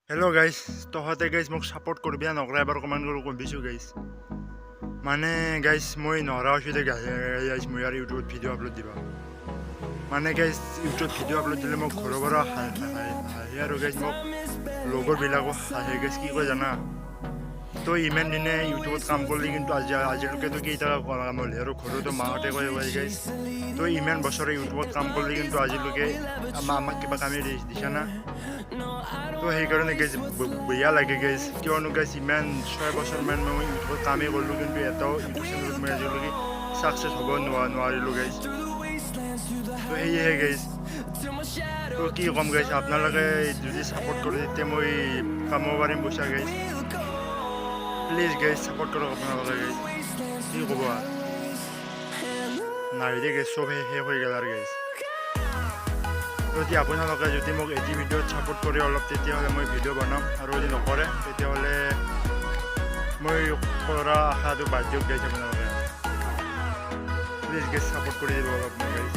Hello' guys, তহঁতে guys মোক support কৰিবি নকৰা এবাৰ কমেণ্ট কৰি কবিছোঁ গাইজ। মানে গাইজ, মই নৰা হৈছোঁ দে গাইজ। মই আৰু ইউটিউবত ভিডিঅ' আপলোড দিবা, মানে গাইজ, ইউটিউবত ভিডিঅ' আপলোড দিলে মোক ঘৰৰ পৰা হাঁহে আৰু গাইজ, মোক লগৰবিলাকো হাঁহে গাইজ। কি কয় জানা? তই ইমান দিনে ইউটিউবত কাম কৰিলি, কিন্তু আজিলৈকেতো কেইটা কাম হ'লি? আৰু ঘৰতো মাহঁতে কয় গাইজ, তই ইমান বছৰে ইউটিউবত কাম কৰিলি, কিন্তু আজিলৈকে আমাক কিবা কামেই দিছা না? তো সেইকাৰণে গাইজ, বেয়া লাগে গাইজ। কিয়নো গাইজ, ইমান 6 বছৰমান মই ইউটিউবত কামেই কৰিলোঁ, কিন্তু এটাও ইউটিউব চেনেলত মই আজিলৈকে ছাকচেছ হ'ব নোৱাৰিলোঁ গাইজ। তো সেয়েহে গাইজ, তো কি ক'ম গাইজ, আপোনালোকে যদি ছাপোৰ্ট কৰে, তেতিয়া মই কামাব পাৰিম পইচা গাইজ। প্লিজ গাইজ, ছাপোৰ্ট কৰক আপোনালোকে গাইজ। কি ক'ব আৰু নাই দেই গাইজ, চব শেষ হৈ গ'ল আৰু গাইজ। যদি আপোনালোকে যদি মোক এটি ভিডিঅ'ত ছাপোৰ্ট কৰে অলপ, তেতিয়াহ'লে মই ভিডিঅ' বনাম আৰু যদি নকৰে, তেতিয়াহ'লে মই কৰা আশাটো বাদ দিয়ক গাইজ। আপোনালোকে প্লিজ গাইজ, ছাপোৰ্ট কৰি দিব অলপ মোক গাইজ।